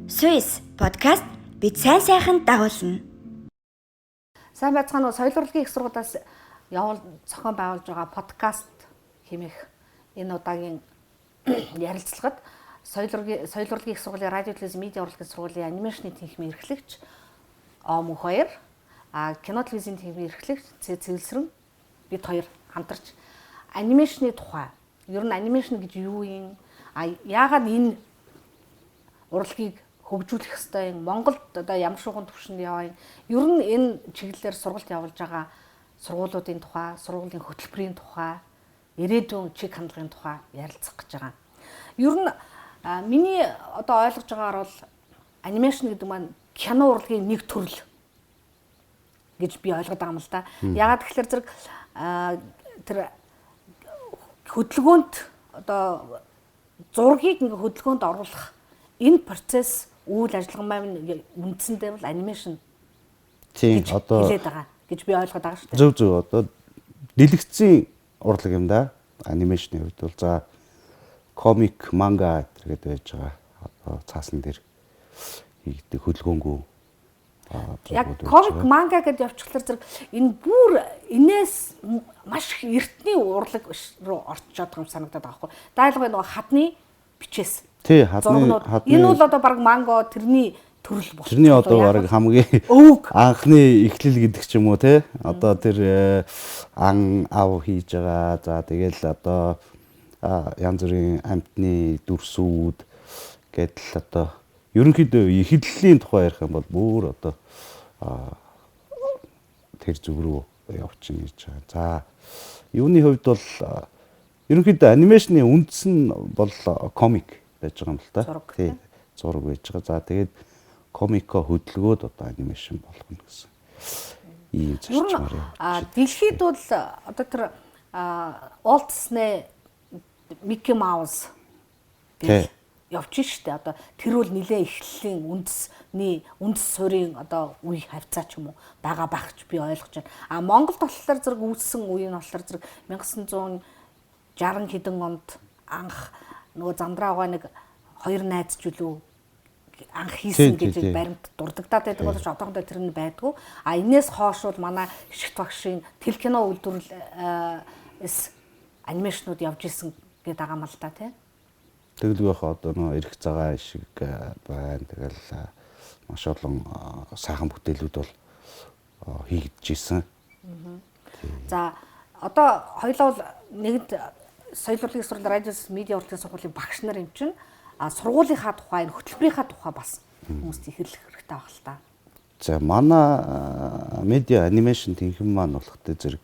Swiss podcast бид сайн сайхан дагуулна. Сайн байцгаана уу? Соёл урлагийн их сургуулиас явуул зохион байгуулж байгаа подкаст хэмээх энэ удаагийн ярилцлагад соёл урлагийн их сургуулийн радио, телевиз, медиа урлагийн сургуулийн анимашны тэнхимийн эрхлэгч Мөнхбаяр, кино телевизийн тэнхимийн эрхлэгч Цэвэлсрэн бид хоёр хамтарч animation ы тухай, ер нь animation гэж юу юм? Яагаад энэ урлагийг хөгжүүлэх ёстой юм? Монголд одоо ямар шугам түвшинд яваа юм? Ер нь энэ чиглэлээр сургалт явуулж байгаа сургуулиудын тухай, сургуулийн хөтөлбөрийн тухай, ирээдүйн чиг хандлагын тухай ярилцах гэж байгаа. Ер нь миний одоо ойлгож байгаагаар бол animation гэдэг маань кино урлагийн нэг төрөл гэж би ойлгоод байгаа юм л да. Яагаад тэгэхээр зэрэг тэр хөдөлгөөнт одоо зургийг ингээ хөдөлгөөнд оруулах энэ процесс, үйл ажиллагаа маань үндсэндээ бол animation гэж одоо хэлээд байгаа гэж би ойлгоод байгаа шүү дээ. Зөв, одоо дэлгэцийн урлаг юм да. Animation ы хувьд бол за комик, манга гэдэг байж байгаа. Одоо цаасан дээр хийгдэг хөдөлгөөнгүү. Яг комик, манга гэдээ явчихлаар зэрэг энэ бүр энээс маш их эртний урлаг руу орчоод байгаа юм санагдаад байгаа байхгүй. Дайлгын нөгөө хадны бичээс. Тий, хадны. Энэ бол одоо баг манго тэрний төрөл болчих. Тэрний одоо баг хамгийн өвөг анхны эхлэл гэдэг ч юм уу те. Одоо тэр ан ав хийж байгаа. За, тэгэл одоо янз бүрийн амьтны дүрсүүд гэдэл одоо ерөнхийдөө эхлэлийн тухай ярих юм бол бүр одоо тэр зүг рүү явчихна гэж байгаа. За, юуны хувьд бол ерөнхийдөө animation ы үндэс нь бол комик байж байгаа юм л та. Тий, зураг байж байгаа. За, тэгээд комико хөдөлгөөд одоо animation болгоно гэсэн ийм зарчмаар явж. Дэлхийд бол одоо тэр Walt Disney, Mickey Mouse гэж явж штэ. Одоо тэр бол нилээ эхлэлийн үндэсний үндэс суурийн одоо үе хавцаа ч юм уу байгаа байх ч би ойлгож байна. А Монголд болохоор зэрэг үүссэн үе нь болохоор зэрэг 1960 хэдэн онд анх нөгөө Зандраа угаа нэг хоёр найз ч үлээ анх хийсэн гэж баримт дурддагдаад байдаг боловч одоохондоо тэр нь байдгүй. А энээс хойш бол манай хишгт багшийн телекино үйлдвэрлэл animation ууд явж исэн гэдэг байгаа юм л та, тий. Тэгэлгүй яг одоо нөө эрх цагаан шиг байна. Тэгэл маш олон сайхан бүтээлүүд бол хийгдэж исэн. За, одоо хоёлоо бол нэгд соёл урлагийн сургууль, радио, медиа урлагийн сургуулийн багш нар юм чинь сургуулийнхаа тухай, энэ хөтөлбөрийнхаа тухай бас хүмүүст ихэлэх хэрэгтэй байх л та. За, манай медиа animation тэнхим маань болохтой зэрэг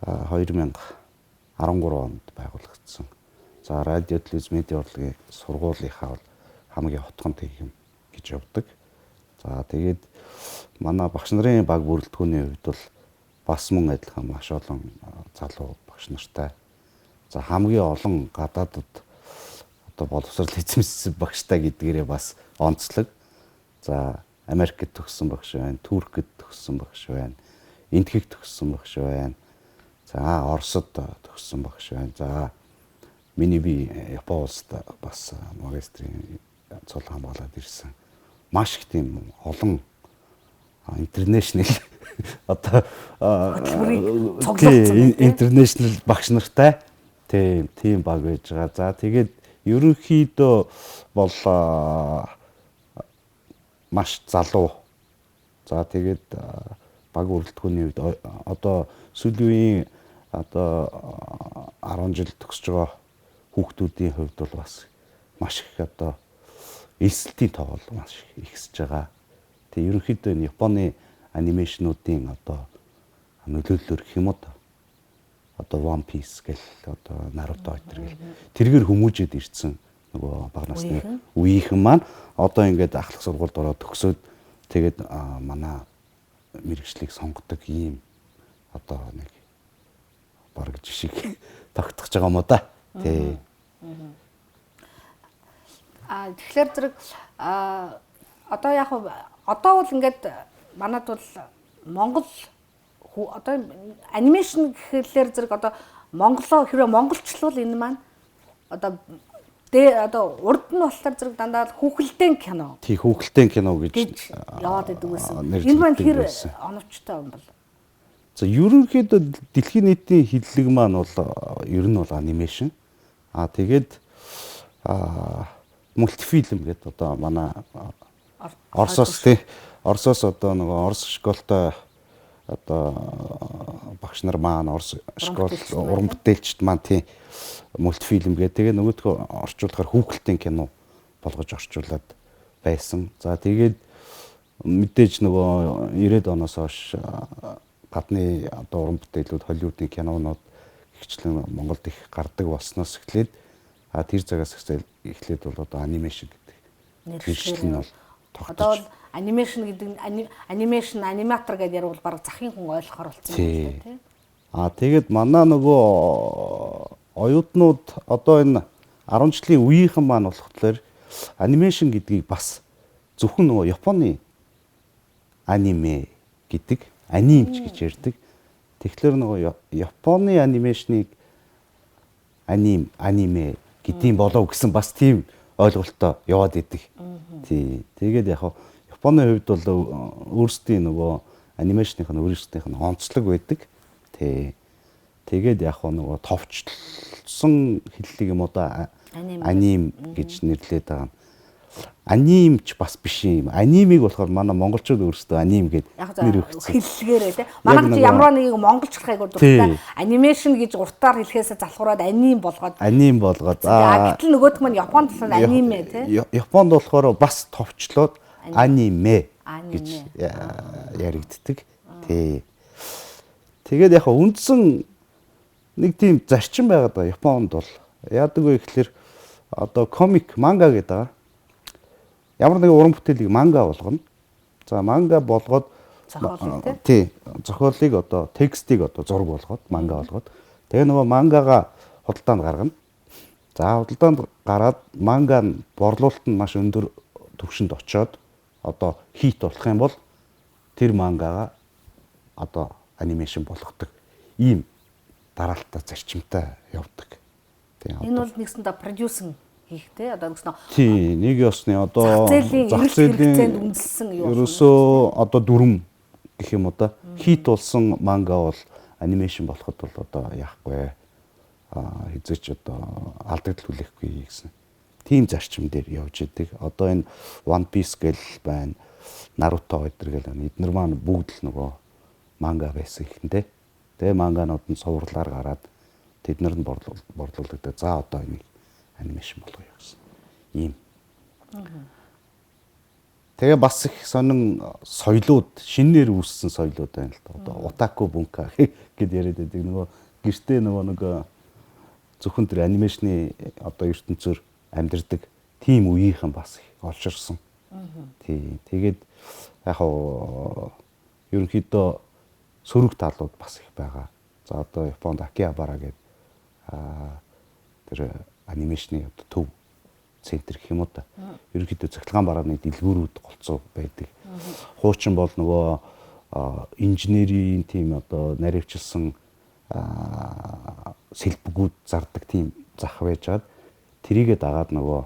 2013 онд байгуулагдсан. За, радио, телевиз, медиа урлагийн сургуулийнхаа бол хамгийн хотхон тэнхим гэж явдаг. За, тэгээд манай багш нарын баг бүрэлдэхүүний хувьд бол бас мөн адилхан маш олон залуу багш нартай. За, хамгийн олон гадаадд одоо боловсрол эзэмшсэн багштай гэдгээрээ бас онцлог. За, Америкт төгссөн багш байна, Туркид төгссөн багш байна, Энэтхэгт төгссөн багш байна. За, Оросд төгссөн багш байна. За, миний би Япон улсад бас магистрийн цол хамгаалаад ирсэн. Маш их тийм олон international одоо international багш нартай тийм баг байж байгаа. За, тэгээд ерөнхийдөө бол маш залуу. За, тэгээд баг бүрэлдэхүүний үед одоо сүүлийн үеийн одоо 10 жил төгсөж байгаа хүүхдүүдийн хувьд бол бас маш их одоо элсэлтийн тоо бол маш их ихсэж байгаа. Тэгээ ерөнхийдөө энэ Японы animation уудын одоо нөлөөллөөр гэх юм уу, одоо One Piece гэл, одоо Naruto энэ гэл тэргэр хүмүүжээд ирсэн нөгөө бага насны үеийнхэн маань одоо ингээд ахлах сургуульд ороод төгсөөд тэгээд манай мэргэжлийг сонгодог ийм одоо нэг бараг жишг тогтгож байгаа юм уу да. Тий. Тэгэхээр зэрэг одоо яг одоо бол ингээд манад бол Монгол одоо animation гэхлээр зэрэг одоо монголоо хэрвээ монголчлол энэ маань одоо Дэ одоо урд нь болохоор зэрэг дандаа л хүүхэлдэйн кино. Тий, хүүхэлдэйн кино гэж яваад идэг байсан. Энэ маань хэр оновчтой юм бол? За, ерөнхийдөө дэлхийн нийтийн хэллэг маань бол ер нь бол animation. Аа, тэгээд мультфильм гэдэг одоо манай Оросоос, тий, Оросоос одоо нөгөө Орос школтой одоо багш нар маань, Орос школ уран бүтээлчд маань, тий, мультфильм гэдэг. Тэгээ нөгөөдхөө орчуулахаар хүүхэлдэйн кино болгож орчуулад байсан. За, тэгээд мэдээж нөгөө 90-ад оноос хойш гадны одоо уран бүтээлүүд, Холливуудын кинонууд гэгчлэн Монголд их гардаг болсноос эхлээд, тэр цагаас эхлээд бол одоо animation гэдэг нэршил нь бол тогтож. Одоо animation гэдэг нь animation, аниматор гэдээ ярил баг захын хүн ойлгохоор болсон юм байна, тий. А тэгээд манай нөгөө оюутнууд, одоо энэ 10 жилийн үеийнхэн маань болохоор animation гэдгийг бас зөвхөн нөгөө Японы аниме гэдэг, анимч гэж ярьдаг. Тэгэхээр нөгөө Японы animation ыг аним, аниме гэдгийн болов гэсэн бас тийм ойлголттой яваад идэг. Тий. Тэгээд яг Японы хувьд бол өөрсдийн нөгөө animation ых нь өөрсдийнх нь онцлог байдаг. Тий. Тэгээд яг нөгөө товчлсон хэллэг юм уу да, аним гэж нэрлээд байгаа юм. Анимч бас биш юм. Анимыг болохоор манай монголчууд өөрсдөө аним гэд нэр өгсөн. Хэллэгээрээ, тий. Манай чи ямар нэгийг монголчлах айгуу дуртай. Animation гэж уртаар хэлэхээсээ залхуураад аним болгоод. Аним болгоод. Аа, гэтэл нөгөөх маань Японд болохоор аниме, тий. Японд болохоор бас товчлоод аниме гэж яригддаг. Тий. Тэгээд яг үндсэн нэг тийм зарчим байгаад байгаа Японд бол. Яадаг вэ гэхэлэр одоо комик, манга гэдэг байгаа. Ямар нэгэн уран бүтээлийг манга болгоно. За, манга болгоод зохиолыг, тий, зохиолыг одоо текстийг одоо зураг болгоод, манга болгоод, тэгээ нөгөө мангага худалдаанд гаргана. За, худалдаанд гараад манга нь борлуулалт нь маш өндөр түвшинд очоод одоо хит болох юм бол тэр мангага одоо animation болгодог. Ийм дараалтаа, зарчимтай явдаг. Тийм. Энэ бол нэгсэндээ producing хийх, те, одоо нэгсэн Тий, нэг ёсны одоо зах зээлийн үндэслэн юу ерөөсөө одоо дүрм гэх юм уу да. Хит болсон манга бол animation болоход бол одоо яахгүй, хэзээ ч одоо алдагдал хүлээхгүй гэсэн тийм зарчим дээр явж идэг. Одоо энэ One Piece гэл байна, Naruto гэдэр гэл байна. Эднэр маань бүгд л нөгөө манга байсан ихэндээ. Тэгээ манганууд нь цувралаар гараад тэд нар нь борлуулагдаад, за, одоо энийг animation болгоё гэсэн. Ийм. Тэгээ бас их сонин соёлууд, шинээр үүссэн соёлууд байна л да. Одоо отаку бунка гэд яриад байдаг. Нөгөө гэртээ нөгөө нэг зөвхөн тэр animation ы одоо ертөнцөөр амьдардаг тийм үеийнхэн бас их олширсан. Тий. Тэгээд яг хоо ерөнхийдөө сөрөг талууд бас их байгаа. За, одоо Японд Акиабара гэдэг тэр animation ы одоо төв центр гэх юм уу та. Ерөнхийдөө цахилгаан барааны дэлгүүрүүд голцоо байдаг. Хуучин бол нөгөө инженерийн тийм одоо наривчилсан сэлбэгүүд зардаг тийм зах байж байгаад, тэрийгэ дагаад нөгөө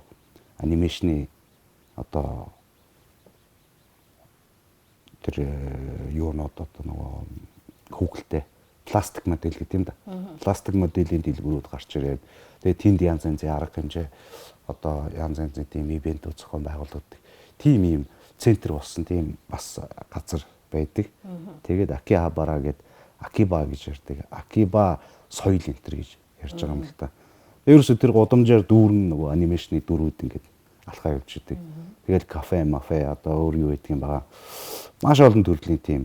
animation ы одоо тэр юунууд, одоо нөгөө хүүхэлтэй пластик модель гэдэг юм да. Пластик моделийн дэлгүүрүүд гарч ирээд, тэгээ тэнд янз янзын арга хэмжээ, одоо янз янзын тийм event үүд зохион байгуулагддаг. Тийм ийм центр болсон тийм бас газар байдаг. Тэгээд Акиабара гэд, Акиба гэж ярьдаг. Акиба соёл энэ төр гэж ярьж байгаа юм л та. Ерөөсө тэр гудамжаар дүүрэн нөгөө animation ы дүрүүд ингээд алхаа явж идэг. Тэгэл кафе, мафе, одоо өөр юу байдаг юм байгаа. Маш олон төрлийн тийм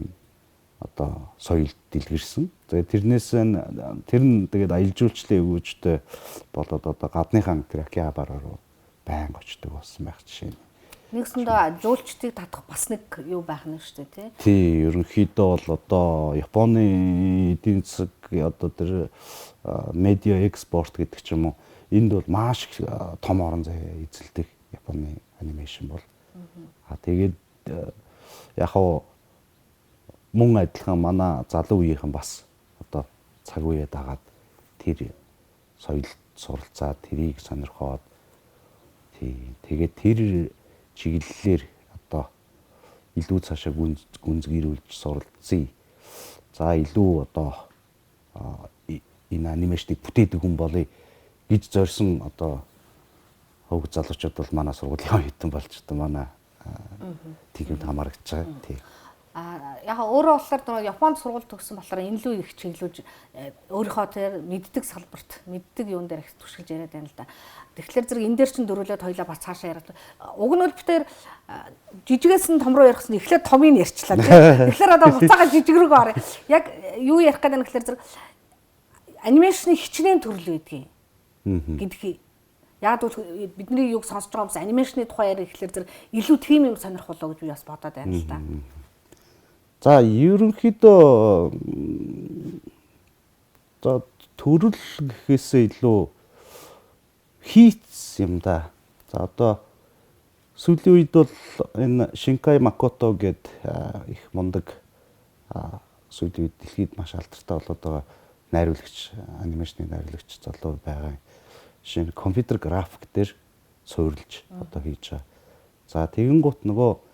одоо соёл дэлгэрсэн. Тэгээд тэрнээс нь тэр нь тэгээд аялал жуулчлалын өгөөжтэй болоод одоо гадныхан тэр Акиабара руу байнга очдог болсон байх жишээ нь. Нэгсэндээ жуулчдыг татах бас нэг юу байх нь шүү дээ, тий. Тий, ерөнхийдөө бол одоо Японы эдийн засаг, одоо тэр медиа экспорт гэдэг ч юм уу, энд бол маш их том орон зай эзэлдэг Японы animation бол. А тэгээд яг хуу мөн адилхан манай залуу үеийнхэн бас одоо цаг үеэ дагаад тэр соёлд суралцаад, тэрийг сонирхоод Тий. Тэгээд тэр чиглэлээр одоо илүү цаашаа гүнзгийрүүлж суралцъя. За илүү одоо энэ анимашныг бүтээдэг хүн болъё гэж зорьсон одоо хөг залуучууд бол манай сургуулийн оюутан болж одоо манай тиймд хамаарагдаж байгаа. Тий. А яг өөрөө болохоор нөгөө Японд сургууль төгссөн болохоор энэ лүү их чиглүүлж өөрийнхөө тэр мэддэг салбарт мэддэг юун дээр их түшгэлж яриад байна л да. Тэгэхээр зэрэг энэ дээр чинь дөрүүлээд хоёлаа бас цаашаа яриад. Уг нь бол бид тэр жижигээс нь том руу ярихсан эхлээд томыг ярьчлаа тийм. Тэгэхээр одоо буцаага жижиг рүү орё. Яг юу ярих гэдэг нь гэхээр зэрэг анимашны хичнээн төрөл байдгийг гэдгийг. Яг бол бидний юг сонсож байгаа хүмүүс анимашны тухай ярих гэхээр зэрэг илүү тийм юм сонирхолоо гэж би бас бодоод байна л да. За ерөнхийдөө за төрөл гэхээсээ илүү хийц юм да. За одоо сүүлийн үед бол энэ Шинкай Макото гэд их мундаг сүүлийн үед дэлхийд маш алдартай болоод байгаа найруулагч, анимашны найруулагч залуу байгаа. Жишээ нь компьютер график дээр суурилж одоо хийж байгаа. За тэгэн гут нөгөө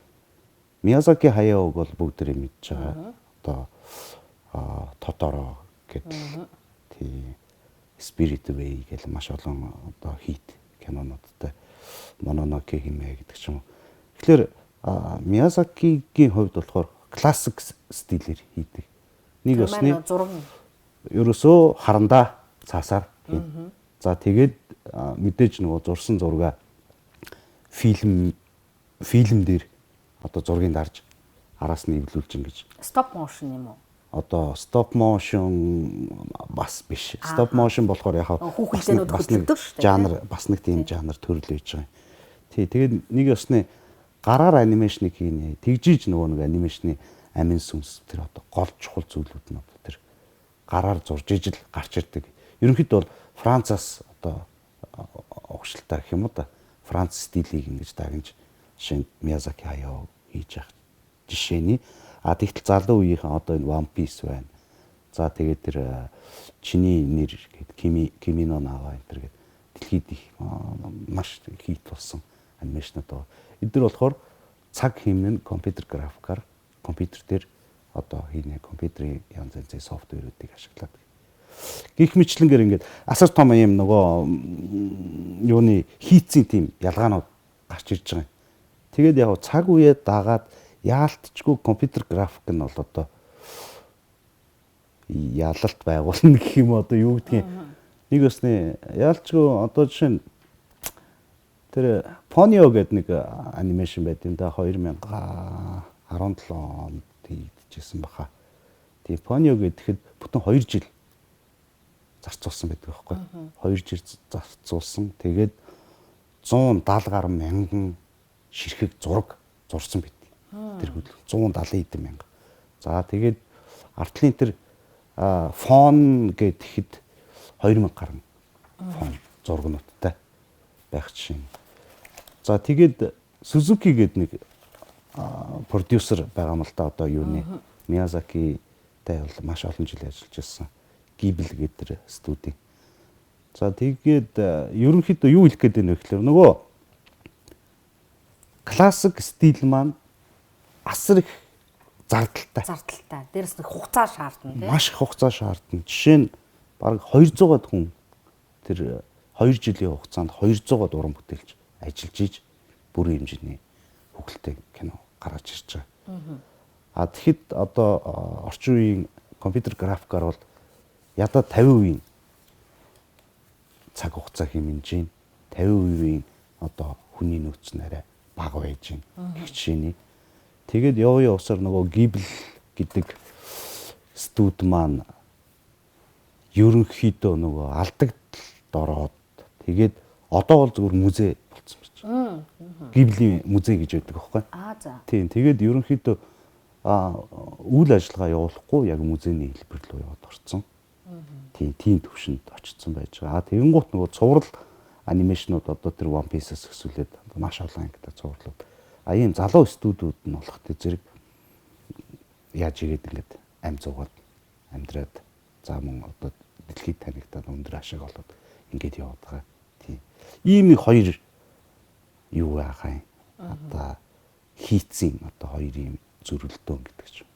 Миязаки Хаяог бол бүгдээрээ мэдж байгаа. Одоо Тоторо гэдэл тий Spirit Away гэл маш олон одоо хит кинонуудтай Mononoke химээ гэдэг ч юм уу. Тэгэхээр Миязакигийн хувьд болохоор классик стилээр хийдэг. Нэг осны зураг ерөөсөө харандаа цаасаар хийн. За тэгээд мэдээж нөгөө зурсан зургаа фильм дээр одоо зургийг дарж араас нь эвлүүлж ингэж. Stop motion юм уу? Одоо stop motion бас биш. Stop motion болохоор яг хүүхэлдэйнүүд хөдөлгдөг шүү дээ. Жанр бас нэг тийм жанр төрөл байж байгаа юм. Тий, тэгээд нэг ёсны гараар анимашныг хийнэ. Тэгжиж нөгөө нэг анимашны амин сүнс тэр одоо гол чухал зүйлүүд нь одоо тэр гараар зурж ижил гарч ирдэг. Ерөнхийдөө бол Францаас одоо угшилтаа гэх юм уу да. Франц стилийг ингэж дагнж шинэ Миязаки Хаяо хийж явах жишээний. А тэгтэл залуу үеийнхэн одоо энэ One Piece байна. За тэгээд тэр чиний нэр гээд Кимино Нава энэ төр гээд дэлхийд их маш хит болсон анимашнууд байгаа. Эдгээр болохоор цаг хэмнэн компьютер графикаар компьютер дээр одоо хийнэ, компьютерийн янз янзын софтверүүдийг ашиглаад. Гэх мэтлэнгээр ингээд асар том юм нөгөө юуны хийцийн тийм ялгаанууд гарч ирж байгаа юм. Тэгээд яг цаг үеэ дагаад яалтчгүй компьютер график нь бол одоо ялалт байгуулна гэх юм одоо юу гэдгийг нэг өсний яалчгүй одоо жишээ нь тэр Ponyo гэдэг нэг анимашн байт юм да 2017 онд хийгдэжсэн баха. Тийм Ponyo гэхэд бүтэн 2 жил зарцуулсан байдаг байхгүй. 2 жил зарцуулсан. Тэгээд 170 гаруй мянган ширхэг зураг зурсан байт. Тэр хөдөлгөөн 170 хэдэн мянга. За тэгээд артлын тэр фон гэхэд 2000 гаруй фон зургнуудтай байх жишээ. За тэгээд Сузуки гэдэг нэг продюсер байгаа юм л да одоо юуны Миязакитай бол маш олон жил ажиллаж байсан. Гибл гэдэг тэр студийн. За тэгээд ерөнхийдөө юу хэлэх гээд байна вэ гэхээр нөгөө классик стил маань асар их зардалтай. Зардалтай. Дээрээс нь хугацаа шаардна тийм. Маш их хугацаа шаардна. Жишээ нь бараг 200-аад хүн тэр 2 жилийн хугацаанд 200-аад уран бүтээлч ажиллаж иж бүрэн хэмжээний хөгөлтэй кино гаргаж ирж байгаа. А тэгэхэд одоо орчин үеийн компьютер графикаар бол ядаа 50% цаг хугацаа хэмнэж гин 50% одоо хүний нөөц нь арай бага байж гин гэх жишээний. Тэгээд яв явсаар нөгөө Гибл гэдэг студ маань ерөнхийдөө нөгөө алдагдлалд ороод тэгээд одоо бол зүгээр музей болсон байж. Гиблийн музей гэж байдаг аахгүй. Аа за. Тийм тэгээд ерөнхийдөө үйл ажиллагаа явуулахгүй яг музейний хэлбэр рүү яваад орцсон. Тийм төвшөнд очсон байж байгаа. Тэгэнгუут нөгөө цуврал анимашнууд одоо тэр One Piece-с өсвөлээд маш олон ангитай цувралууд. А ийм залуу студиуд нь болох тэр зэрэг яаж игээд ингээд ам зугаад амьдраад за мөн одоо дэлхийд танигдаад өндөр ашиг олоод ингээд яваад байгаа. Тийм. Ийм нэг хоёр юу байгаа юм. Одоо хийцэн одоо хоёр юм зөрөлдөөн гэдэг чинь.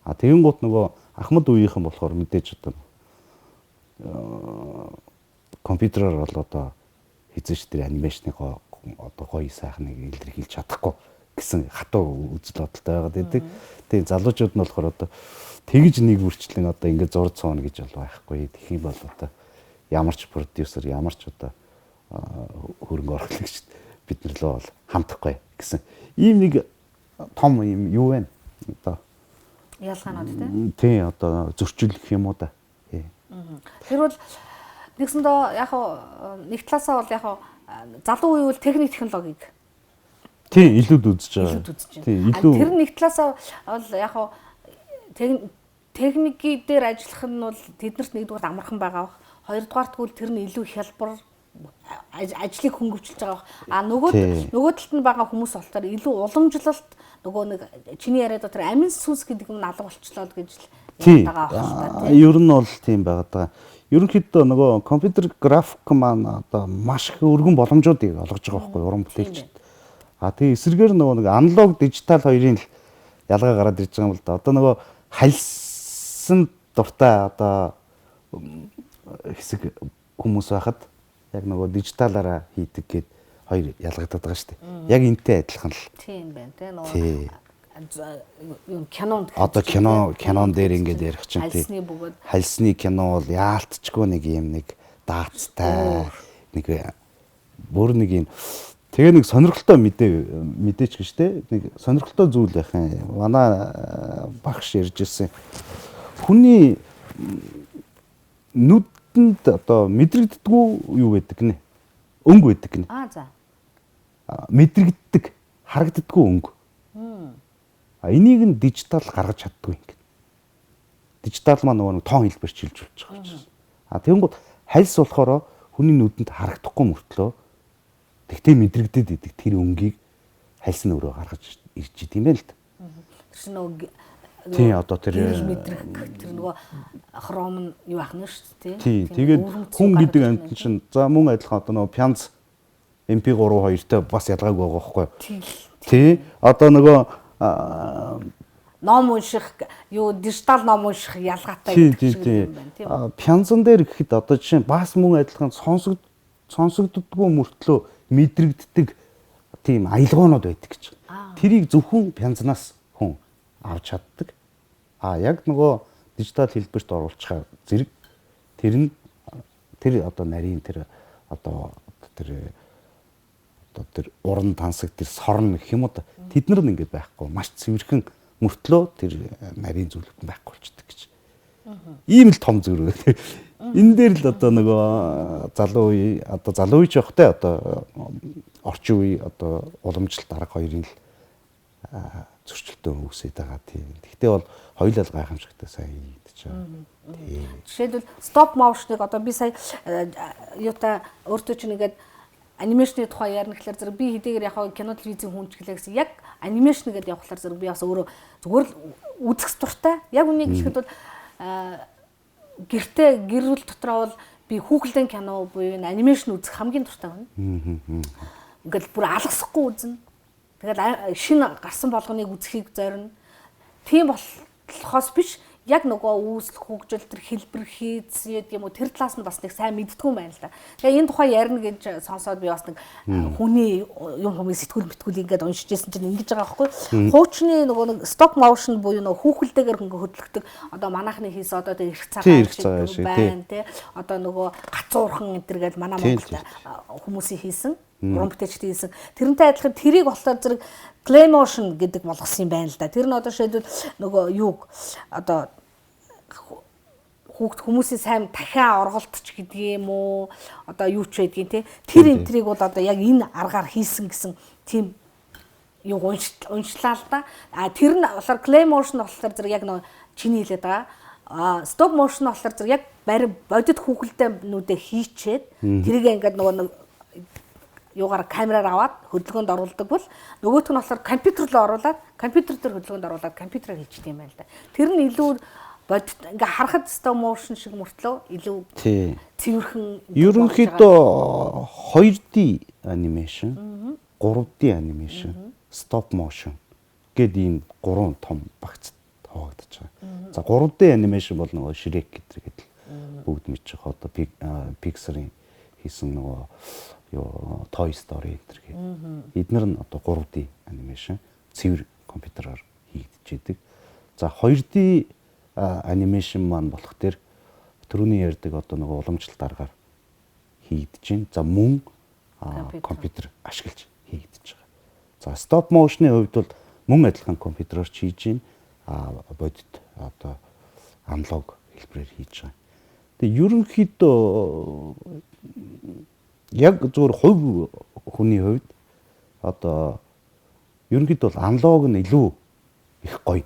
А тэгэн гут нөгөө Ахмад үеийнхэн болохоор мэдээж одоо компьютероор бол одоо хэзээ ч тэр анимашны одоо гоё сайхныг илэрхийлж чадахгүй гэсэн хатуу үзэл бодолтой байгаад байдаг. Тэгээ залуучууд нь болохоор одоо тэгж нэг бүрчлэн одоо ингээд зурж сууна гэж бол байхгүй. Тэгэх юм бол одоо ямар ч продюсер, ямар ч одоо хөрөнгө оруулагч бид нар лөө бол хамтахгүй гэсэн ийм нэг том юм юу вэ? Одоо ялгаанууд тий. Тий, одоо зөрчил гэх юм уу да. Тий. Тэр бол нэгсэндээ яг нэг талаасаа бол яг залуу үе бол техник технологиг тий илүүд үзэж байгаа. Илүүд үзэж байна. Тий, илүү тэр нэг талаасаа бол яг техникийн дээр ажиллах нь бол тэднэрт нэгдүгээр амархан байгаа бах. Хоёрдугаарт бол тэр нь илүү хялбар ажлыг хөнгөвчлж байгаа бах. А нөгөө талд нь байгаа хүмүүс болохоор илүү уламжлалт нөгөө нэг чиний яриад тэр амин сүнс гэдэг юм алга болчлоо гэж л яриад байгаа бах л та тий. Ер нь бол тийм байгаад байгаа. Ерөнхийдөө нөгөө компьютер график маань одоо маш их өргөн боломжуудыг олгож байгаа байхгүй уран бүтээлчд. А тэгээ эсрэгээр нөгөө нэг аналог дижитал хоёрын л ялгаа гараад ирж байгаа юм л да. Одоо нөгөө хальсан дуртай одоо хэсэг хүмүүс байхад яг нөгөө дижиталаараа хийдэг гээд хоёр ялгагдаад байгаа шүү дээ. Яг энтэй адилхан л. Тийм байна те нөгөө юм кинонд одоо кинон дээр ингээд ярих чинь тий. Хальсны бөгөөд хальсны кино бол яалтчгүй нэг юм нэг даацтай нэг бүр нэг юм тэгээ нэг сонирхолтой мэдээч гэж те нэг сонирхолтой зүйл байх юм. Манай багш ярьж ирсэн. Хүний нүдэнд одоо мэдрэгддэггүй юу байдаг гинэ? Өнгө байдаг гинэ. Аа за. Мэдрэгддэг, харагддаггүй өнгө. А энийг нь дижитал гаргаж чаддгүй юм гэнэ. Дижитал маань нөгөө нэг тоон хэлбэр чилжүүлж байгаа учраас. А тэгэнгүүт хальс болохоор хүний нүдэнд харагдахгүй мөртлөө тэгтээ мэдрэгдээд идэг тэр өнгийг хальс нь өөрөө гаргаж ирж идэм байх л да. Тэр чинь нөгөө тий одоо тэр мэдрэх тэр нөгөө хром нь юу ах нь шүү дээ тий. Тэгээд хүн гэдэг амьтан чинь за мөн адилхан одоо нөгөө пянз MP3 хоёртой бас ялгаагүй байгаа байхгүй юу? Тий. Одоо нөгөө ном унших юу дижитал ном унших ялгаатай гэдэг шиг юм байна тийм үү? Пянзан дээр гэхэд одоо жишээ нь бас мөн адилхан сонсогддоггүй мөртлөө мэдрэгддэг тийм аялгуунууд байдаг гэж. Тэрийг зөвхөн пянзнаас хүн авч чаддаг. А яг нөгөө дижитал хэлбэрт оруулчихаа зэрэг тэр нь тэр одоо нарийн тэр одоо тэр одоо тэр уран тансаг тэр сорн гэх юм уу тэд нар нь ингээд байхгүй маш цэвэрхэн мөртлөө тэр нарийн зүйлүүд нь байхгүй болчдөг гэж. Ийм л том зүрх. Энэ дээр л одоо нөгөө залуу үе одоо залуу үе ч явахтай одоо орчин үе одоо уламжлалт арга хоёрын л зөрчилтөө үүсээд байгаа тийм. Тэгтээ бол хоёулаа л гайхамшигтай сайн хийгдэж байгаа. Тийм. Жишээлбэл stop motion-ыг одоо би сая юутай өөртөө чинь ингээд анимашны тухай ярина гэхлээр зэрэг би хэдийгээр яг кино телевизийн хүн ч гэлээ гэсэн яг анимашн гэдээ явахлаар зэрэг би бас өөрөө зүгээр л үзэх дуртай. Яг үнийг хэлэхэд бол гэртээ гэр бүл дотроо бол би хүүхэлдэйн кино буюу энэ анимашн үзэх хамгийн дуртай хүн. Ингээл бүр алгасахгүй үзнэ. Тэгэл шинэ гарсан болгоныг үзэхийг зорино. Тийм болохоос биш яг нөгөө үүсэл хөгжил тэр хэлбэр хийц гэдэг юм уу тэр талаас нь бас нэг сайн мэддэггүй юм байна л да. Тэгээ энэ тухай ярина гэж сонсоод би бас нэг хүний юм хүмүүс сэтгүүл мэтгүүл ингээд уншиж байсан чинь ингэж байгаа байхгүй. Хуучны нөгөө нэг stop motion буюу нөгөө хүүхэлдэйгээр хөнгө хөдлөгдөг одоо манайхны хийсэн одоо тэр эрх цагаан шиг байна тий. Одоо нөгөө гацуурхан энэ төр гэж манай Монголд хүмүүсийн хийсэн уран бүтээлчдийн хийсэн. Тэрнтэй адилхан тэрийг болохоор зэрэг clay motion гэдэг болгосон юм байна л да. Тэр нь одоо жишээлбэл нөгөө юуг одоо хүүхд хүмүүсийн сайн дахиа орголтч гэдэг юм уу одоо юу ч байдгийг те тэр энтрийг бол одоо яг энэ аргаар хийсэн гэсэн тийм юу уншлаа л да. А тэр нь болохоор clay motion болохоор зэрэг яг нөгөө чиний хэлээд байгаа. А stop motion болохоор зэрэг яг барь бодит хүүхэлдэйнүүдээ хийчээд тэрийг ингээд нөгөө юугаар камераар аваад хөдөлгөөнд оруулдаг бол нөгөөх нь болохоор компьютер руу оруулаад компьютер дээр хөдөлгөөнд оруулаад компьютераар хийчихдээ юм байна л да. Тэр нь илүү бодит ингээ харахад stop motion шиг мөртлөө илүү цэвэрхэн. Ерөнхийдөө 2D animation, 3D animation, stop motion гээд ийм гурван том багцад хуваагдаж байгаа. За 3D animation бол нөгөө Shrek гэдэг л бүгд мэдчих. Одоо Pixar-ын хийсэн нөгөө юу Toy Story энэ гээд. Эднэр нь одоо 3D animation цэвэр компьютероор хийгдэж идэг. За 2D animation маань болох тэр түрүүний ярьдаг одоо нөгөө уламжлалт аргаар хийгдэж байна. За мөн компьютер ашиглаж хийгдэж байгаа. За stop motion-ы хувьд бол мөн адилхан компьютероор ч хийж байна. Бодит одоо аналог хэлбэрээр хийж байгаа. Тэгээ ерөнхийдөө яг зөвхөн хувь хүний хувьд одоо ерөнхийдөө бол аналог нь илүү их гоё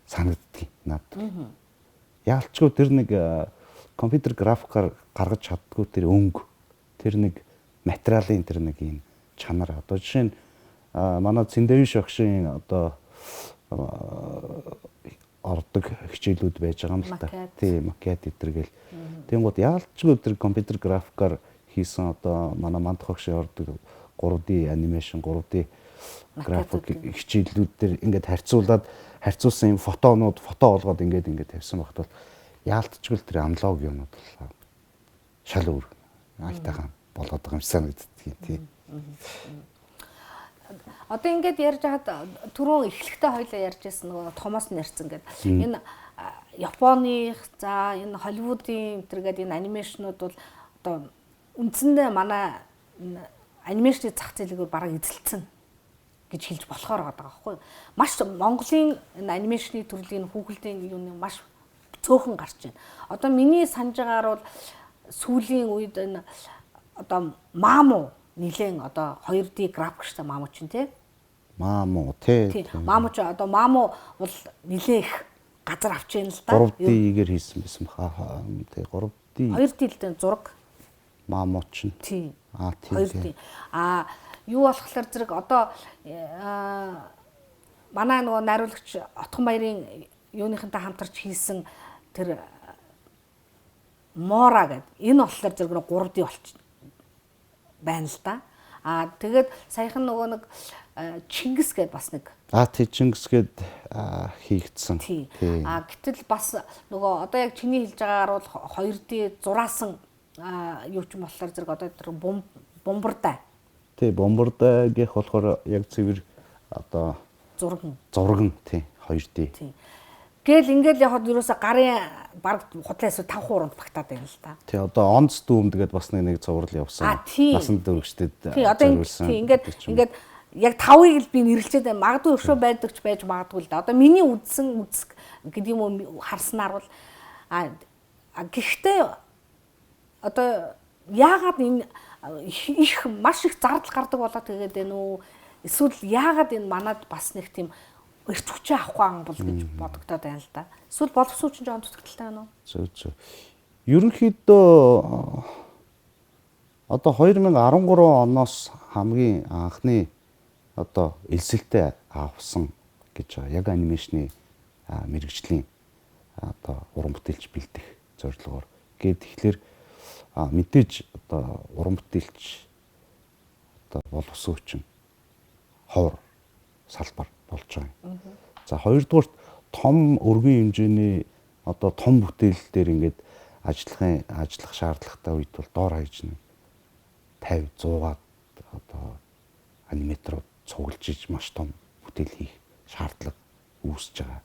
санагддаг надад. Яалчгүй тэр нэг компьютер графикаар гаргаж чаддгүй тэр өнгө, тэр нэг материалын тэр нэг юм чанар. Одоо жишээ нь манай Цэндэвиш багшийн одоо ордог хичээлүүд байж байгаа юм л та. Тийм, макет эдэргээл. Тэнгууд яалчгүй тэр компьютер графикаар хийсэн одоо манай Мандах багшийн ордог 3D animation, 3D график хичээлүүд дээр ингээд харьцуулаад харьцуулсан юм фотонууд фото олгоод ингээд ингээд тавьсан багт бол яалтчгүй тэр аналог юмнууд бол шал өөр айтайхан болоод байгаа юм шиг санагддаг тийм. Одоо ингээд ярьж хаад түрүүн эхлэхдээ хоёлаа ярьж байсан нөгөө Томас нэрцэн гэдэг. Энэ Японых, за энэ Холливуудын энэ энэ анимашнууд бол одоо үндсэндээ манай анимашны зах зээлийг бараг эзэлсэн гэж хэлж болохоор байгаа байхгүй юу. Маш Монголын энэ анимашны төрлийн хүүхэлдэйн юуны маш цөөхөн гарч байна. Одоо миний санаж байгаагаар бол сүүлийн үед энэ одоо Маму нилээн одоо 2D графикчтай Маму чинь тий. Маму тий. Маму ч одоо Маму бол нилээн их газар авч яана л да. 3D-гээр хийсэн байсан баха. Тий 3D. 2D л дээ зураг. Маму чинь. Тий. Аа тий. 2D. Аа юу болохоор зэрэг одоо манай нөгөө найруулагч Отхон Баярын юуныхантай хамтарч хийсэн тэр Мора гэдэг энэ болохоор зэрэг 3D болчих байна л да. Аа тэгээд саяхан нөгөө нэг Чингис гээд бас нэг. Аа тий Чингис гээд хийгдсэн. Тий. Аа гэтэл бас нөгөө одоо яг чиний хэлж байгаагаар бол 2D зураасан юу ч юм болохоор зэрэг одоо тэр бомбардай. Тий бомбардай гэх болохоор яг цэвэр одоо зурган. Зурган тий 2D. Тий. Гээл ингээл явхад ерөөсө гарын баг худлаа эсвэл 5 хуруунд багтаад байна л та. Тий одоо онц дүүмд гээд бас нэг цуврал явсан. Насан туршидад тий одоо тий ингээд ингээд яг 5-ыг л би нэрлчээд байна. Магадгүй өшөө байдаг ч байж магадгүй л да. Одоо миний үзсэн үзэг гэдэг юм уу харснаар бол а гэхдээ одоо яагаад энэ их маш их зардал гардаг болоод тэгээд байна уу? Эсвэл яагаад энэ манад бас нэг тийм эрч хүчээ авахгүй ан бол гэж бодогдоод байна л да. Эсвэл боловсон чинь жоон дутагдaltaй байна уу? Зөв зөв. Ерөнхийдөө одоо 2013 оноос хамгийн анхны одоо элсэлтээ авсан гэж байгаа. Яг анимашны мэрэгжлийн одоо уран бүтээлч бэлдэх зорилгоор. Гээд тэгэхээр мэдээж одоо уран бүтээлч одоо боловсон хүчин ховор салбар болж байгаа юм. За хоёрдугаарт том өргөн хэмжээний одоо том бүтээл дээр ингээд ажиллах шаардлагатай үед бол доор хаяж нэг 50 100-аад одоо аниматорууд цуглаж иж маш том бүтээл хийх шаардлага үүсэж байгаа.